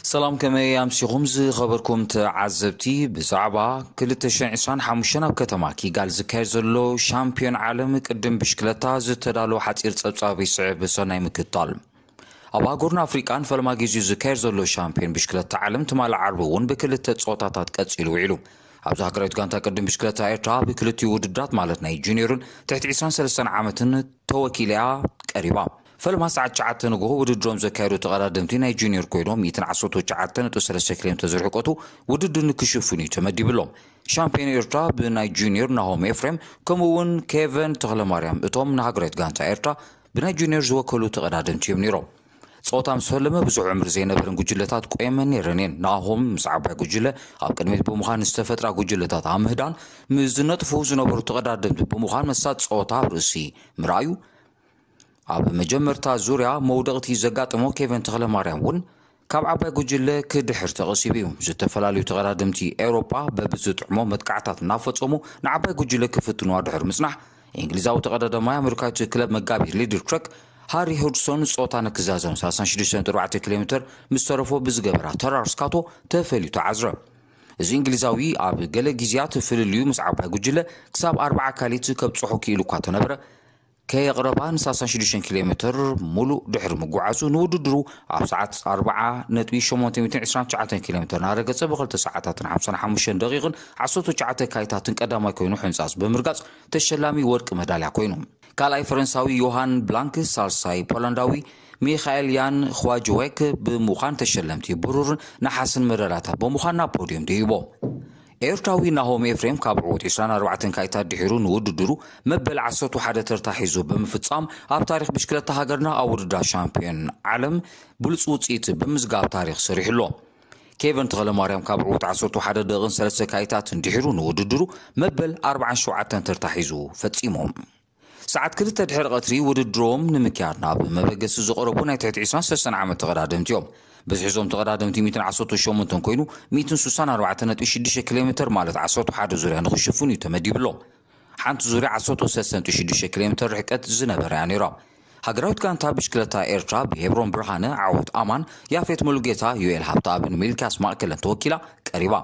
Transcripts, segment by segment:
ሰላም፣ ከመይ ኣምሲኹም ዝኸበርኩም ተዓዘብቲ? ብዛዕባ ክልተ ሽሕን ዕስራን ሓሙሽተን ኣብ ከተማ ኪጋል ዝካየድ ዘሎ ሻምፒዮን ዓለም ቅድም ብሽክለታ ዝተዳለወ ሓጺር ጸብጻብ ይስዕብ። ሰናይ ምክትታል። ኣብ ኣህጉርና ኣፍሪቃን ፈለማ ግዜኡ ዝካየድ ዘሎ ሻምፒዮን ብሽክለታ ዓለም ትማሊ ዓርቢ እውን ብክልተ ጾታታት ቀጺሉ ውዒሉ። ኣብዚ ሃገራዊት ጋንታ ቅድም ብሽክለታ ኤርትራ ብክልቲኡ ውድድራት ማለት ናይ ጁኒዮርን ትሕቲ ዕስራን ሰለስተን ዓመትን ተወኪላ እያ ቀሪባ። ፈለማ ሰዓት ትሽዓተ ንግሆ ውድድሮም ዘካየዱ ተቐዳደምቲ ናይ ጁኒዮር ኮይኖም ሚእትን ዓሰርተ ትሽዓተ ነጥቢ ሰለስተ ኪሎ ሜትር ዝርሕቀቱ ውድድር ንክሽፍኑ እዩ ተመዲብሎም። ሻምፒዮን ኤርትራ ብናይ ጁኒዮር ናሆም ኤፍሬም ከምኡ እውን ኬቨን ተኽለማርያም እቶም ንሃገራዊት ጋንታ ኤርትራ ብናይ ጁኒዮር ዝወከሉ ተቐዳደምቲ እዮም ነይሮም። ጸወታ ምስ ፈለመ ብዙሕ ዕምሪ ዘይነበረን ጉጅለታት ቆየመን ነይረን እየን። ናሆም ምስ ዓባይ ጉጅለ ኣብ ቅድሚት ብምዃን ዝተፈጥራ ጉጅለታት ኣብ ምህዳን ምስ ዝነጥፉ ዝነበሩ ተቐዳደምቲ ብምዃን መሳጥ ጸወታ ኣብ ርእሲ ምርኣዩ ኣብ መጀመርታ ዙርያ መውደቕቲ ዘጋጠሞ ኬቨን ተኽለማርያም እውን ካብ ዓባይ ጉጅለ ክድሕር ተቐሲቡ እዩ። ዝተፈላለዩ ተቐዳደምቲ ኤውሮጳ በብዝጥዕሞ መጥቃዕታት እናፈጸሙ ንዓባይ ጉጅለ ክፍትንዋ ድሕሪ ምጽናሕ፣ እንግሊዛዊ ተቐዳዳማይ ኣመሪካዊት ክለብ መጋቢት ሊድል ትረክ ሃሪ ሁድሶን ጾታ ንክዛዘም ሰላሳ ሽዱሽተ ነጥቢ ኣርባዕተ ኪሎ ሜትር ምስ ተረፎ ብዝገበራ ተራር ስካቶ ተፈልዩ ተዓዝረ። እዚ እንግሊዛዊ ኣብ ገለ ግዜያት ፍልልዩ ምስ ዓባይ ጉጅለ ክሳብ ኣርባዓ ካሊት ከብጽሖ ክኢሉ እኳ ተነበረ፣ ከየቕረባ ን ሰላሳ ሽዱሽተ ኪሎ ሜትር ሙሉእ ድሕሪ ምጉዓዙ ንውድድሩ ኣብ ሰዓት ኣርባዓ ነጥቢ ሸሞንተ ሚእትን ዕስራን ትሽዓተን ኪሎ ሜትር እናረገጸ ብክልተ ሰዓታትን ሓምሳን ሓሙሽተን ደቂቕን ዓሰርተ ትሽዓተ ካይታትን ቀዳማይ ኮይኑ ሕንጻጽ ብምርጋጽ ተሸላሚ ወርቂ መዳልያ ኮይኑ። ካልኣይ ፈረንሳዊ ዮሃን ብላንክ፣ ሳልሳይ ፖላንዳዊ ሚኻኤል ያን ኽዋጅዌክ ብምዃን ተሸለምቲ ብሩርን ነሓስን መዳልያታት ብምዃን ናብ ፖድዮም ደይቦ። ኤርትራዊ ናሆም ኤፍሬም ካብ ዕዉት ዕስራን ኣርባዕተን ካይታት ድሒሩ ንውድድሩ መበል ዓሰርተ ሓደ ተርታ ሒዙ ብምፍጻም ኣብ ታሪኽ ብሽክለታ ሃገርና ኣብ ውድድራት ሻምፒዮን ዓለም ብሉጽ ውጽኢት ብምዝጋብ ታሪኽ ሰሪሑ ኣሎ። ኬቨን ተኽለማርያም ካብ ዕዉት ዓሰርተ ሓደ ደቂቕን ሰለስተ ካይታትን ድሒሩ ንውድድሩ መበል ኣርባዓን ሸውዓተን ተርታ ሒዙ ፈጺሙ። ሰዓት ክልተ ድሕሪ ቀትሪ ውድድሮም ንምክያድ ናብ መበገሲ ዝቐረቡ ናይ ትሕቲ ዕስራን ሰለስተን ዓመት ተቐዳደምቲ እዮም። ብዝሒ እዞም ተቐዳደምቲ ሚእትን ዓሰርተ ሸሞንተን ኮይኑ፣ ሚእትን ስሳን ኣርባዕተን ነጥቢ ሽዱሽተ ኪሎ ሜትር ማለት ዓሰርተ ሓደ ዙርያ ንኽሽፍኑ እዩ ተመዲብሎም። ሓንቲ ዙርያ ዓሰርተ ሰለስተ ነጥቢ ሽዱሽተ ኪሎ ሜትር ርሕቀት ዝነበረ እያ ነይራ። ሃገራዊት ጋንታ ብሽክለታ ኤርትራ ብሄብሮን ብርሃነ፣ ዓወት ኣማን፣ ያፌት ሙሉጌታ፣ ዮኤል ሃብተኣብን ሚልክያስ ማእከለን ተወኪላ ቀሪባ።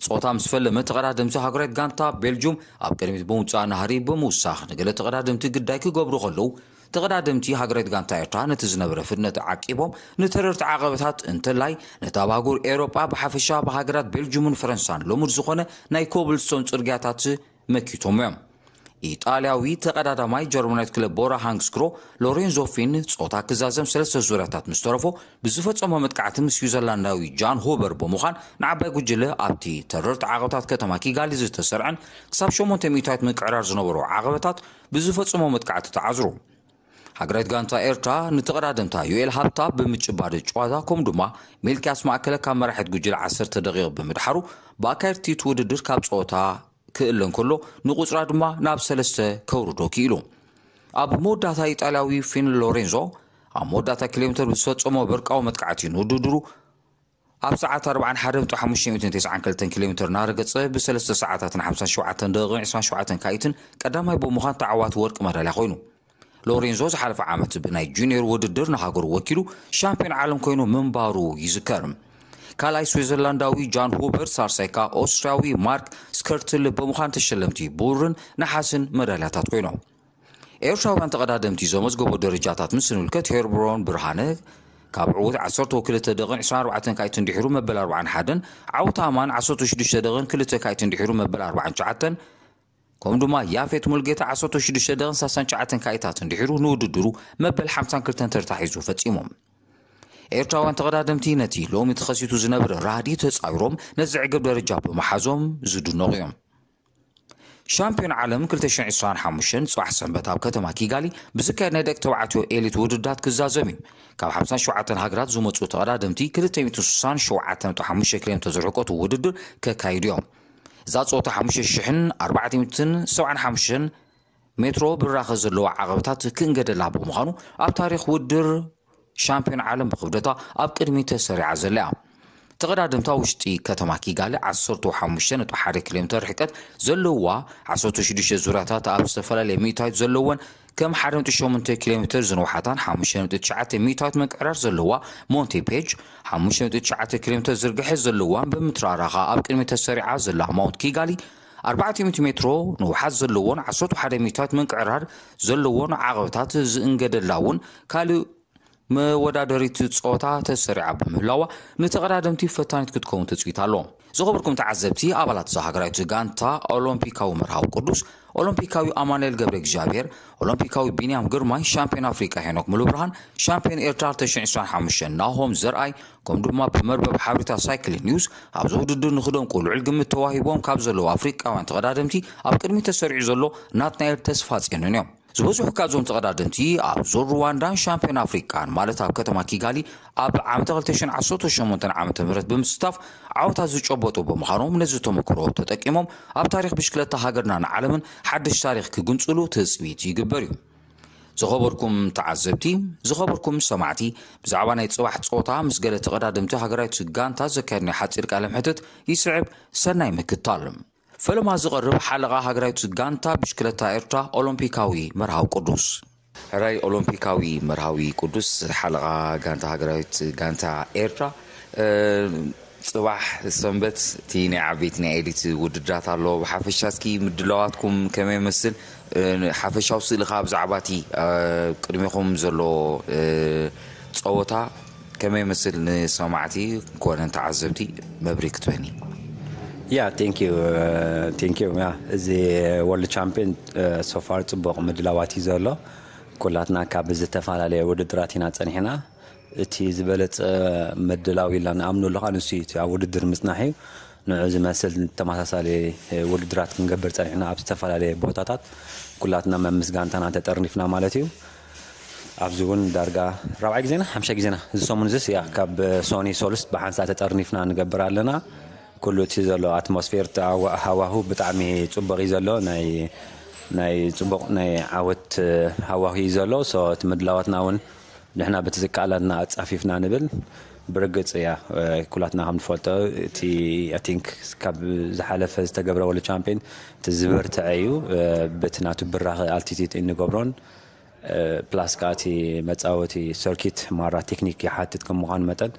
ጾታ ምስ ፈለመ ተቐዳደምቲ ሃገራዊት ጋንታ ቤልጁም ኣብ ቅድሚት ብምውጻእ ናህሪ ብምውሳኽ ንገለ ተቐዳደምቲ ግዳይ ክገብሩ ከለዉ፣ ተቐዳደምቲ ሃገራዊት ጋንታ ኤርትራ ነቲ ዝነበረ ፍጥነት ዓቂቦም ንተረርቲ ዓቐበታት እንተላይ ነቲ ኣብ ኣህጉር ኤውሮጳ ብሓፈሻ ብሃገራት ቤልጁምን ፈረንሳን ልሙድ ዝኾነ ናይ ኮብልስቶን ጽርግያታት መኪቶም እዮም። ኢጣልያዊ ተቐዳዳማይ ጀርመናዊት ክለብ ቦራ ሃንግስክሮ ሎሬንዞ ፊን ጾታ ክዛዘም ሰለስተ ዙርያታት ምስ ተረፎ ብዝፈጸሞ መጥቃዕቲ ምስ ስዊዘርላንዳዊ ጃን ሆበር ብምዃን ንዓባይ ጉጅለ ኣብቲ ተረርቲ ዓቐብታት ከተማ ኪጋሊ ዝተሰርዐን ክሳብ ሸሞንተ ሚእታዊት ምቅዕራር ዝነበሮ ዓቐበታት ብዝፈጸሞ መጥቃዕቲ ተዓዝሩ። ሃገራዊት ጋንታ ኤርትራ ንተቐዳደምታ ዩኤል ሃብታ ብምጭባድ ጨዋታ ከምኡ ድማ ሚልክያስ ማእከለ ካብ መራሒት ጉጅለ ዓሰርተ ደቂቕ ብምድሓሩ ብኣካየድቲ እቲ ውድድር ካብ ጸወታ ክእለ እንከሎ ንቁጽራ ድማ ናብ ሰለስተ ከውርዶ ክኢሉ። ኣብ መወዳእታ ኢጣልያዊ ፊን ሎሬንዞ ኣብ መወዳእታ ኪሎ ሜትር ብዝፈጸሞ በርቃዊ መጥቃዕቲ ንውድድሩ ኣብ ሰዓት ኣርባዓን ሓደን ነጥቢ ሓሙሽተ ሚእትን ተስዓን ክልተን ኪሎ ሜትር እናረገጸ ብሰለስተ ሰዓታትን ሓምሳን ሸውዓተን ደቂቕን ዕስራን ሸውዓተን ካይትን ቀዳማይ ብምዃን ተዓዋቲ ወርቂ መዳልያ ኮይኑ። ሎሬንዞ ዝሓለፈ ዓመት ብናይ ጁኒየር ውድድር ንሃገሩ ወኪሉ ሻምፒዮን ዓለም ኮይኑ ምንባሩ ይዝከር። ካልኣይ ስዊዘርላንዳዊ ጃን ሁበርት፣ ሳልሳይ ከኣ ኦስትርያዊ ማርክ ስከርትል ብምዃን ተሸለምቲ ብሩርን ነሓስን መዳልያታት ኮይኖም። ኤርትራውያን ተቐዳደምቲ ዘመዝገቦ ደረጃታት ምስ ንምልከት ሄርብሮን ብርሃነ ካብ ዕዉት ዓሰርተ ክልተ ደቂቕን ዕስራን ኣርባዕተን ካይትን ድሒሩ መበል ኣርባዓን ሓደን፣ ዓወት ኣማን ዓሰርተ ሽዱሽተ ደቂቕን ክልተ ካይትን ድሒሩ መበል ኣርባዓን ትሽዓተን፣ ከምኡ ድማ ያፌት ሙልጌታ ዓሰርተ ሽዱሽተ ደቂቕን ሰላሳን ትሽዓተን ካይታትን ድሒሩ ንውድድሩ መበል ሓምሳን ክልተን ተርታ ሒዙ ፈጺሙ። ኤርትራውያን ተቐዳደምቲ ነቲ ሎሚ ተኸሲቱ ዝነበረ ራህዲ ተጻዊሮም ነዚ ዘዕግብ ደረጃ ብምሓዞም ዝድነቑ እዮም። ሻምፒዮን ዓለም ክልተ ሽሕን ዕስራን ሓሙሽተን ጽባሕ ሰንበት ኣብ ከተማ ኪጋሊ ብዝካየድ ናይ ደቂ ተባዕትዮ ኤሊት ውድድራት ክዛዘም እዩ። ካብ ሓምሳን ሸውዓተን ሃገራት ዝመጹ ተቐዳደምቲ ክልተ ሚእትን ስሳን ሸውዓተን ነጥቢ ሓሙሽተ ኪሎ ሜትር ዝርሕቀቱ ውድድር ከካይዱ እዮም። እዛ ጸወታ ሓሙሽተ ሽሕን ኣርባዕተ ሚእትን ሰብዓን ሓሙሽተን ሜትሮ ብራኸ ዘለዎ ዓቐብታት ክእንገደላ ብምዃኑ ኣብ ታሪኽ ውድድር ሻምፒዮን ዓለም ብክብደታ ኣብ ቅድሚት ተሰሪዓ ዘላ እያ። ተቐዳደምታ ውሽጢ ከተማ ኪጋሊ ዓሰርተ ሓሙሽተ ነጥቢ ሓደ ኪሎ ሜትር ርሕቀት ዘለዋ ዓሰርተ ሽዱሽተ ዙርያታት ኣብ ዝተፈላለየ ሚእታዊት ዘለወን ከም ሓደ ነጥቢ ሸሞንተ ኪሎ ሜትር ዝንውሓታን ሓሙሽተ ነጥቢ ትሽዓተ ሚእታዊት ምንቅዕራር ዘለዋ ሞንቴ ፔጅ ሓሙሽተ ነጥቢ ትሽዓተ ኪሎ ሜትር ዝርግሐ ዘለዋን ብምትራራኻ ኣብ ቅድሚ ተሰሪዓ ዘላ ማውንት ኪጋሊ ኣርባዕተ ሚእቲ ሜትሮ ንውሓት ዘለዎን ዓሰርተ ሓደ ሚእታዊት ምንቅዕራር ዘለዎን ዓቐብታት ዝእንገደላ እውን ካልእ መወዳደሪት ጸወታ ተሰሪዓ ብምህላዋ ንተቐዳደምቲ ፈታኒት ክትከውን ትጽቢት ኣሎ። ዝኸበርኩም ተዓዘብቲ፣ ኣባላት እዛ ሃገራዊት ጋንታ ኦሎምፒካዊ መርሃዊ ቅዱስ፣ ኦሎምፒካዊ ኣማኑኤል ገብረ እግዚኣብሔር፣ ኦሎምፒካዊ ቢንያም ግርማይ፣ ሻምፒዮን ኣፍሪቃ ሄኖክ ሙሉብርሃን፣ ሻምፒዮን ኤርትራ ክልተ ሽሕን ዕስራን ሓሙሽተን ናሆም ዘርኣይ፣ ከም ድማ ብመርበብ ሓበሬታ ሳይክሊን ኒውስ ኣብዚ ውድድር ንክደምቁ ልዑል ግምት ተዋሂቦም ካብ ዘለዉ ኣፍሪቃውያን ተቐዳደምቲ ኣብ ቅድሚት ተሰሪዑ ዘሎ ናትናኤል ተስፋጽዮንን እዮም። ዝበዝሑ ካብዞም ተቐዳደምቲ ኣብ ዙር ሩዋንዳን ሻምፒዮን ኣፍሪቃን ማለት ኣብ ከተማ ኪጋሊ ኣብ ዓመተ ክልተ ሽሕን ዓሰርተ ሸሞንተን ዓመተ ምህረት ብምስታፍ ዓወታት ዝጨበጡ ብምዃኖም ነዚ ተመክሮ ተጠቂሞም ኣብ ታሪኽ ብሽክለታ ሃገርናን ዓለምን ሓድሽ ታሪኽ ክግንጽሉ ትጽቢት ይግበር እዩ። ዝኸበርኩም ተዓዘብቲ፣ ዝኸበርኩም ሰማዕቲ፣ ብዛዕባ ናይ ጽባሕ ጸወታ ምስ ገለ ተቐዳደምቲ ሃገራዊት ጋንታ ዘካየድናዮ ሓጺር ቃለ መሕትት ይስዕብ። ሰናይ ምክታል። ፈለማ ዝቐርብ ሓለቓ ሃገራዊት ጋንታ ብሽክለታ ኤርትራ ኦሎምፒካዊ መርሃዊ ቅዱስ። ሕራይ ኦሎምፒካዊ መርሃዊ ቅዱስ፣ ሓለቓ ጋንታ ሃገራዊት ጋንታ ኤርትራ፣ እ፣ ጽባሕ ሰንበት እቲ ናይ ዓበይቲ ናይ ኤሊት ውድድራት ኣሎ። ብሓፈሻ እስኪ ምድላዋትኩም ከመይ ይመስል? እ፣ ሓፈሻዊ ስእልኻ ብዛዕባ እቲ፣ እ፣ ቅድሜኹም ዘሎ፣ እ፣ ጸወታ ከመይ ይመስል ንሰማዕቲ ኮነ ንተዓዘብቲ መብርሂ ክትበኒ? ያ ቴንክ ዩ ቴንክ ዩ ያ እዚ ወርልድ ቻምፒዮን ሶፋር ጽቡቕ ምድላዋት እዩ ዘሎ። ኩላትና ካብ ዝተፈላለየ ውድድራት ኢና ጸኒሕና። እቲ ዝበለጸ ምድላው ኢልና ንኣምኑ ኣለኻ ንሱ እዩ እቲ ኣብ ውድድር ምጽናሕ እዩ። ንዑ ዝመስል ተመሳሳሊ ውድድራት ክንገብር ጸኒሕና ኣብ ዝተፈላለየ ቦታታት ኩላትና መምስ ጋንታና ተጠርኒፍና ማለት እዩ። ኣብዚ እውን ዳርጋ ራብዓይ ግዜና ሓምሻይ ግዜና እዚ ሰሙን እዚስ ያ ካብ ሶኒ ሶሉስ ብሓንሳ ተጠርኒፍና ንገብር ኣለና። ኩሉ እቲ ዘሎ ኣትሞስፌር ሃዋሁ ብጣዕሚ ጽቡቕ እዩ ዘሎ። ናይ ናይ ጽቡቕ ናይ ዓወት ሃዋሁ እዩ ዘሎ። ሶ እቲ ምድላዋትና እውን ንሕና በቲ ዝከኣለና ኣጻፊፍና ንብል። ብርግጽ እያ ኩላትና ከም ንፈልጦ እቲ I think ካብ ዝሓለፈ ዝተገብረ ወርልድ ቻምፒዮን እቲ ዝበርትዐ እዩ። በቲ ናቱ ብራኸ ኣልቲቲድ እንገብሮን ፕላስ ከዓ እቲ መጻወቲ ሰርኪት ማራ ቴክኒክ ይሓትት ከም ምዃኑ መጠን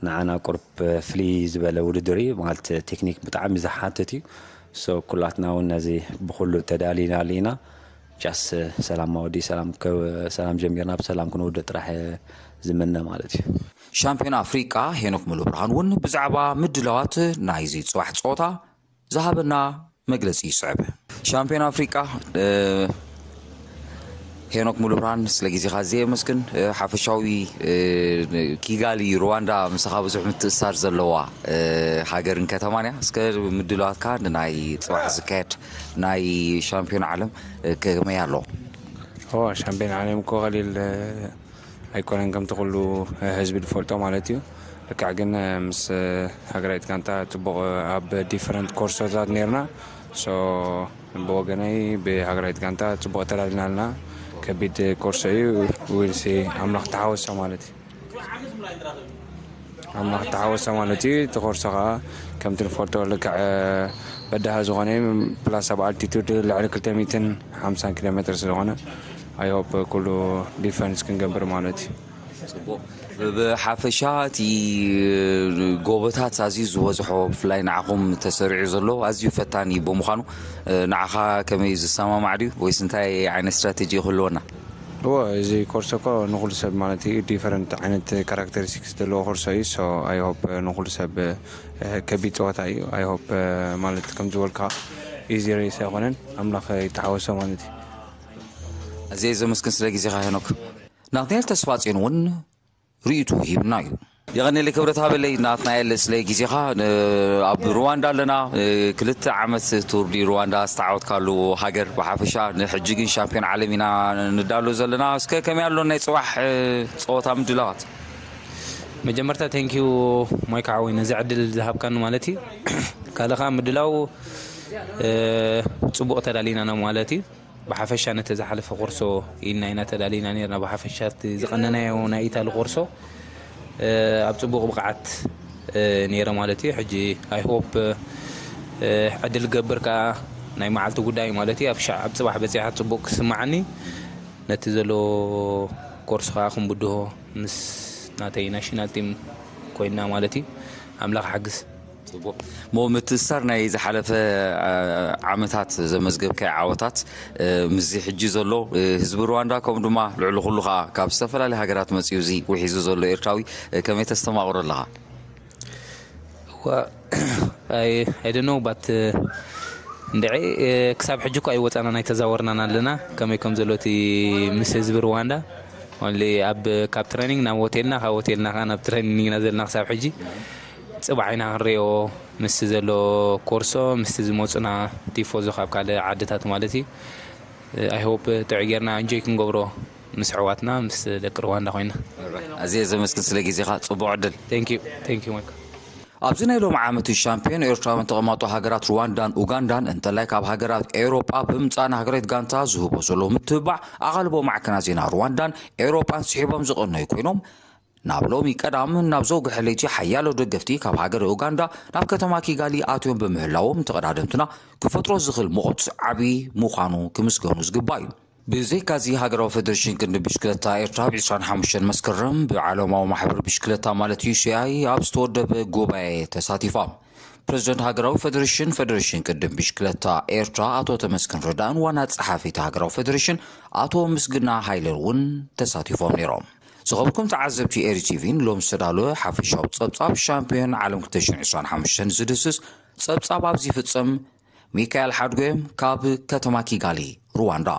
ንዓና ቁርብ ፍልይ ዝበለ ውድድር እዩ። ማለት ቴክኒክ ብጣዕሚ ዝሓትት እዩ። ሶ ኩላትና እውን ነዚ ብኩሉ ተዳሊና ኣለና። ጃስ ሰላም ማወዲ ሰላም ከ- ሰላም ጀሚርና ብሰላም ክንውድእ ጥራሕ ዝምነ ማለት እዩ። ሻምፒዮን ኣፍሪቃ ሄኖክ ሙሉብርሃን እውን ብዛዕባ ምድላዋት ናይዚ ጽባሕ ጸወታ ዝሃበና መግለጺ ይስዕብ። ሻምፒዮን ኣፍሪቃ እ፣ ሄኖክ ሙሉብርሃን ስለ ግዜኻ ኣዝየ የመስግን። እ፣ ሓፈሻዊ እ፣ ኪጋሊ ሩዋንዳ ምሳኻ ብዙሕ ምትእሳር ዘለዋ እ፣ ሃገርን ከተማን እያ። እስከ ምድላዋትካ ንናይ ጽባሕ ዝካየድ ናይ ሻምፒዮን ዓለም እ፣ ከመይ ኣሎ? ኦ ሻምፒዮን ዓለም እኮ ቀሊል እ፣ ኣይኮነን ከምቲ ኩሉ እ፣ ህዝቢ ዝፈልጦ ማለት እዩ። ልክዕ ግን እ፣ ምስ እ፣ ሃገራዊት ጋንታ ጽቡቕ እ፣ ኣብ ዲፈረንት ኮርሶታት ነርና። ሶ ብወገነይ ብሃገራዊት ጋንታ ጽቡቕ ተዳሊና ኣለና። ከቢድ ኮርሶ እዩ። ዊልሲ ኣምላኽ ተሓወሶ ማለት እዩ። ኣምላኽ ተሓወሶ ማለት እዩ። እቲ ኮርሶ ከዓ ከምቲ ንፈልጦ ልክዕ በዳሃ ዝኾነ እዩ። ፕላስ ኣብ ኣልቲቱድ ልዕሊ ክልተ ሚእትን ሓምሳን ኪሎ ሜትር ስለኾነ ኣይሆፕ ኩሉ ዲፈንስ ክንገብር ማለት እዩ። ጽቡቕ። ብሓፈሻ እቲ ጎቦታት ኣዝዩ ዝበዝሖ ብፍላይ ንዓኹም ተሰሪዑ ዘሎ ኣዝዩ ፈታኒ ብምዃኑ ንዓኻ ከመይ ዝሰማማዕ ድዩ ወይስ እንታይ ዓይነት ስትራቴጂ ክህልወና? እዎ እዚ ኮርሶ እኮ ንኩሉ ሰብ ማለት እዩ ዲፈረንት ዓይነት ካራክተሪስቲክስ ዘለዎ ኮርሶ እዩ። ሶ ኣይ ሆፕ ንኩሉ ሰብ እ፣ ከቢድ ፀወታ እዩ። ኣይ ሆፕ ማለት ከም ዝበልካ ኢዚ ሬስ ኣይኮነን። ኣምላኽ ይተሓወሶ ማለት እዩ። ኣዝየ ዘመስግን ስለ ግዜኻ ሄኖክ። ናትናኤል ተስፋጽዮን እውን ርእይቱ ሂብና እዩ። የቐኔለይ ክብረት ሃበለይ ናትናኤል ስለ ግዜኻ። እ፣ ኣብ ሩዋንዳ ኣለና። እ፣ ክልተ ዓመት ቱር ዲ ሩዋንዳ ዝተዓወትካሉ ሃገር ብሓፈሻ ንሕጂ ግን ሻምፒዮን ዓለም ኢና ንዳሎ ዘለና። እስከ ከመይ ኣሎ ናይ ጽባሕ እ፣ ጸወታ ምድላዋት? መጀመርታ ቴንኪዩ ማይክ ሓወይ ነዚ ዕድል ዝሃብካኒ ማለት እዩ። ካልእ ከዓ ምድላው እ፣ ጽቡቕ ተዳሊና ነው ማለት እዩ። ብሓፈሻ ነቲ ዝሓለፈ ኮርሶ ኢልና ኢና ተዳሊና ነርና። ብሓፈሻ እቲ ዝቐነናዮ ናይ ኢታሊ ኮርሶ እ፣ ኣብ ጽቡቕ ብቕዓት ነይረ ማለት እዩ። ሕጂ I hope ዕድል ገብር ከዓ ናይ መዓልቲ ጉዳይ ማለት እዩ። ኣብ ሻዕ ኣብ ፅባሕ በፂሓ ፅቡቅ ክስማዓኒ ነቲ ዘሎ ኮርስ ከዓ ክንብድሆ ምስ ናተይ ናሽናል ቲም ኮይና ማለት እዩ። ኣምላኽ ሓግዝ። ጽቡቅ። ሞ ምትእስሳር ናይ ዝሓለፈ ዓመታት ዘመዝገብካዮ ዓወታት፣ ምስዚ ሕጂ ዘሎ ህዝቢ ሩዋንዳ፣ ከምኡ ድማ ልዕሊ ኩሉ ከዓ ካብ ዝተፈላለዩ ሃገራት መጺኡ እዚ ውሒዙ ዘሎ ኤርትራዊ፣ ከመይ ተስተማቕሮ ኣለኻ? I don't know but እንድዒ ክሳብ ሕጂ እኮ ኣይወፃናን ኣይተዛወርናን ኣለና። ከመይ ከም ዘሎ እቲ ምስ ህዝቢ ሩዋንዳ፣ only ኣብ ካብ ትሬኒንግ ናብ ሆቴልና፣ ካብ ሆቴልና ከዓ ናብ ትሬኒንግ ኢና ዘለና ክሳብ ሕጂ። ፅባሕ ኢና ክንሪኦ ምስ ዘሎ ኮርሶ፣ ምስቲ ዝመፁና ቲፎዞ ካብ ካልእ ዓድታት ማለት እዩ። I hope ጥዑይ ጌርና እንጆይ ክንገብሮ ምስ ኣሕዋትና ምስ ደቂ ሩዋንዳ ኮይና። ኣዝየ ዘመስግን ስለ ግዜኻ፣ ጽቡቕ ዕድል። Thank you. Thank you, Michael. ኣብዚ ናይ ሎም ዓመት ሻምፒዮን ኤርትራውያን ተቐማጦ ሃገራት ሩዋንዳን ኡጋንዳን እንተላይ ካብ ሃገራት ኤውሮጳ ብምጻእ ንሃገሬት ጋንታ ዝህቦ ዘሎ ምትብባዕ ኣቓልቦ ማዕከናት ዜና ሩዋንዳን ኤውሮጳን ስሒቦም ዝቐነዩ ኮይኖም፣ ናብ ሎሚ ቀዳም ናብ ዘውግሐ ለይቲ ሓያሎ ደገፍቲ ካብ ሃገረ ኡጋንዳ ናብ ከተማ ኪጋሊ ኣትዮም ብምህላዎም፣ ተቐዳደምትና ክፈጥሮ ዝኽእል ሙቐት ዓቢ ምዃኑ ክምስገኑ ዝግባእ እዩ። ብዘይካዚ ሃገራዊ ፈደሬሽን ቅድድም ብሽክለታ ኤርትራ ብ ዕስራን ሓሙሽተን መስከረም ብዓለማዊ ማሕበር ብሽክለታ ማለት ዩ ሲ ኣይ ኣብ ዝተወደበ ጉባኤ ተሳቲፋ። ፕሬዝደንት ሃገራዊ ፈደሬሽን ፈደሬሽን ቅድድም ብሽክለታ ኤርትራ ኣቶ ተመስገን ረዳእን ዋና ጸሓፊ እቲ ሃገራዊ ፈደሬሽን ኣቶ ምስግና ሃይለን እውን ተሳቲፎም ነይሮም። ዝኸበርኩም ተዓዘብቲ ኤሪ ቲቪን ሎም ዝተዳለወ ሓፈሻዊ ጸብጻብ ሻምፒዮን ዓለም ክልተ ሽሕን ዕስራን ሓሙሽተን ዝድህስስ ጸብጻብ ኣብዚ ይፍጸም። ሚካኤል ሓድጎ ካብ ከተማ ኪጋሊ ሩዋንዳ።